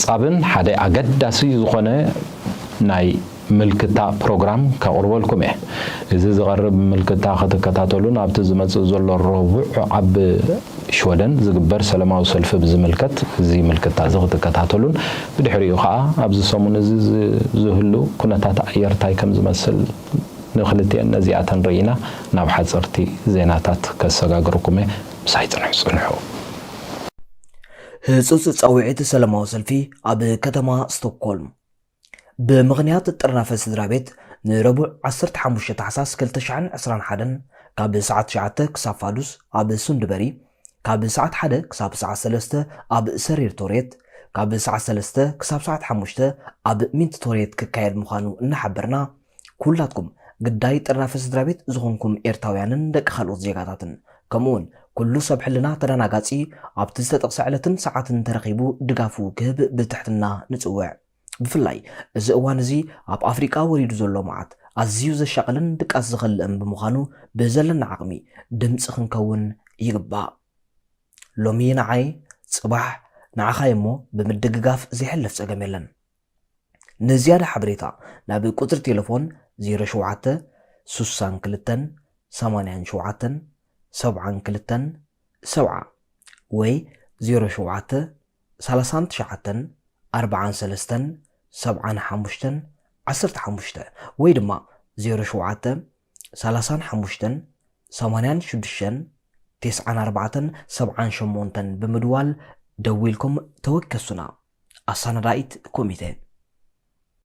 ጻብን ሓደ ኣገዳሲ ዝኾነ ናይ ምልክታ ፕሮግራም ከቕርበልኩም እየ። እዚ ዝቐርብ ምልክታ ክትከታተሉን ኣብቲ ዝመጽእ ዘሎ ረቡዕ ኣብ ሽወደን ዝግበር ሰላማዊ ሰልፊ ብዝምልከት እዚ ምልክታ እዚ ክትከታተሉን ብድሕሪኡ ኸኣ ኣብዚ ሰሙን እዚ ዝ- ዝህሉ ኩነታት ኣየር እንታይ ከም ዝመስል ንክልቲኤን ነዚኣተን ርኢና ናብ ሓጸርቲ ዜናታት ከሰጋግርኩም እየ። ምሳይ ጽንሑ ጽንሑ። ህጹጽ ጻውዒት ሰላማዊ ሰልፊ ኣብ ከተማ ስቶክሆልም። ብምኽንያት ጥርናፈ ስድራ ቤት ንረቡዕ ዓሰርተ ሓሙሽተ ታሕሳስ ክልተ ሽሕን ዕስራን ሓደን ካብ ሰዓት ትሽዓተ ክሳብ ፋዱስ ኣብ ሱንድበሪ፣ ካብ ሰዓት ሓደ ክሳብ ሰዓት ሰለስተ ኣብ ሰሪር ቶሬት፣ ካብ ሰዓት ሰለስተ ክሳብ ሰዓት ሓሙሽተ ኣብ ሚንት ቶሬት ክካየድ ምዃኑ እናሓበርና፣ ኩላትኩም ግዳይ ጥርናፈ ስድራ ቤት ዝኾንኩም ኤርትራውያንን ደቂ ካልኦት ዜጋታትን፣ ከምኡውን ኩሉ ሰብ ሕልና ተደናጋጺ ኣብቲ ዝተጠቕሰ ዕለትን ሰዓትን ተረኺቡ ድጋፉ ክህብ ብትሕትና ንጽውዕ። ብፍላይ እዚ እዋን እዚ ኣብ ኣፍሪቃ ወሪዱ ዘሎ መዓት ኣዝዩ ዘሻቕልን ድቃስ ዝኸልእን ብምዃኑ ብዘለና ዓቕሚ ድምጺ ክንከውን ይግባእ። ሎሚ ንዓይ፣ ጽባሕ ንዓኻ እሞ ብምድግጋፍ ዘይሕለፍ ጸገም የለን። ንዝያዳ ሓበሬታ ናብ ቁጽሪ ቴሌፎን ዜሮ ሸውዓተ ስሳን ክልተን ሰማንያን ሸውዓተን ሰብዓን ክልተን ሰብዓ ወይ ዜሮ ሸውዓተ ሰላሳን ትሽዓተን ኣርባዓን ሰለስተን ሰብዓን ሓሙሽተን ዓሰርተ ሓሙሽተ ወይ ድማ ዜሮ ሸውዓተ ሰላሳን ሓሙሽተን ሰማንያን ሽዱሽተን ተስዓን ኣርባዕተን ሰብዓን ሸሞንተን ብምድዋል ደዊልኩም ተወከሱና። ኣሳናዳኢት ኮሚቴ።